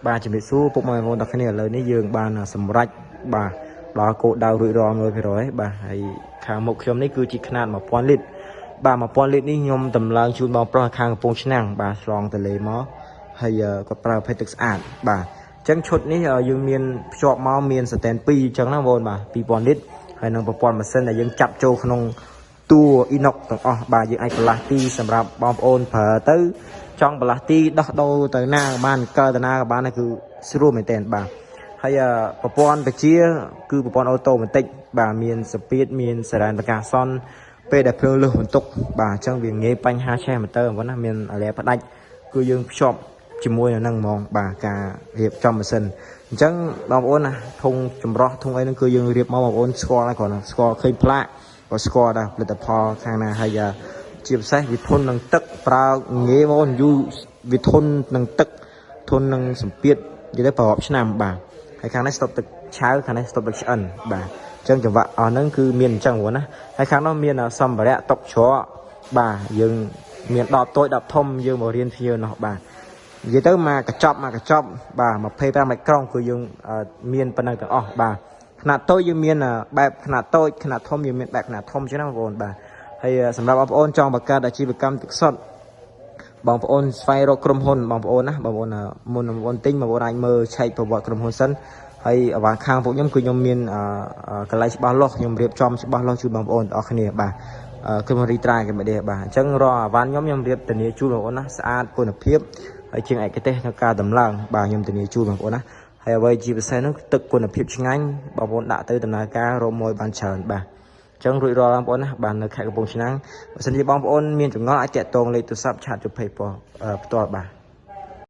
បាទជំរាបសួរពុកម៉ែបងប្អូនទាំងគ្នាឥឡូវនេះយើងបានសម្រេចបាទដល់គោលដៅរួចរាល់100%បាទហើយខាងមុខខ្ញុំនេះគឺជាខ្នាត1000លីត្របាទ1000លីត្រនេះខ្ញុំតម្លើងជូនបងប្រុសខាងកំពង់ឆ្នាំងបាទឆ្លងទន្លេមកហើយគាត់ប្រើប្រភេទទឹកស្អាតបាទអញ្ចឹងឈុតនេះយើងមានភ្ជាប់មកមានស្តែន2អញ្ចឹងណាបងប្អូនបាទ2000លីត្រហើយនឹងប្រព័ន្ធម៉ាស៊ីនដែលយើងចាប់ចូលក្នុងតួអ៊ីណុកទាំងអស់បាទយើងអាចផ្លាស់ទីសម្រាប់បងប្អូនប្រើទៅចង់ផ្លាស់ទីដោះដូរទៅណាក៏បានកើទៅណាក៏បានគឺស្រួលមែនទែនបាទហើយប្រព័ន្ធបជាគឺប្រព័ន្ធ automatic បាទមានសពាតមានសារ៉ែនបកាសនពេលដែលភ្លើងលើសបន្ទុកបាទអញ្ចឹងវាងាយបញ្ហាឆេះម៉ូទ័របងណាមានអាឡែផ្ដាច់គឺយើងភ្ជាប់ជាមួយនឹងហ្នឹងហ្មងបាទការរៀបចំម៉ាស៊ីនអញ្ចឹងបងប្អូនណាធុងចម្រោះធុងអីហ្នឹងគឺយើងរៀបមកបងប្អូនស្គាល់ហើយគ្រាន់តែស្គាល់ឃើញផ្លាកក៏ស្គាល់ដែរផលិតផលខាងណាហើយជាពិសេសវាធន់នឹងទឹកប្រើងាយបងប្អូនយូរវាធន់នឹងទឹកធន់នឹងសម្ពាធនិយាយទៅប្ររាប់ឆ្នាំបាទហើយខាងនេះស្តុកទឹកឆៅខាងនេះស្តុកទឹកឆ្អិនបាទអញ្ចឹងចង្វាក់អស់ហ្នឹងគឺមានអញ្ចឹងបងណាហើយខាងនោះមានសម្ភារៈតុកច្រកបាទយើងមាន10តូច10ធំយើងមករៀនភ្ញៀវនោះបាទនិយាយទៅមកកញ្ចប់មកកញ្ចប់បាទ25មីក្រុងគឺយើងមានប៉ុណ្ណឹងទាំងអស់បាទខ្នាតតូចយើងមានបែបខ្នាតតូចខ្នាតធំយើងមានបែបខ្នាតធំជាងណាបងប្អូនបាទហើយសម្រាប់បងប្អូនចង់បង្កើតអាជីវកម្មទឹកសុទ្ធបងប្អូនស្វែងរកក្រុមហ៊ុនបងប្អូនណាបងប្អូនមុនបងប្អូនទិញបងប្អូនអាចមើលឆែកប្រវត្តិក្រុមហ៊ុនសិនហើយអវ៉ាខាងពួកខ្ញុំគឺខ្ញុំមានកន្លែងច្បាស់លាស់ខ្ញុំរៀបចំច្បាស់លាស់ជូនបងប្អូនទាំងអស់គ្នាបាទក្រុមហ៊ុនរីត្រាគេមិនទេបាទអញ្ចឹងរាល់អវ៉ាន់ខ្ញុំខ្ញុំរៀបធានាជូនបងប្អូនណាស្អាតគុណភាពហើយជាងឯកទេសក្នុងការតម្លើងបាទខ្ញុំធានាជូនបងប្អូនណាហើយអ្វីជាពិសេសនោះទឹកគុណភាពឆ្ងាញ់បងប្អូនដាក់ទៅដំណើរការរកមួយបានច្រើនបាទចឹងរួចរាល់បងប្អូនណាបាទនៅខេត្តកំពង់ឆ្នាំងបើសិនជាបងប្អូនមានចម្ងល់អាចតាក់ទងលេខទូរស័ព្ទ chat ជុំភ័យផ្ទាល់បាទ។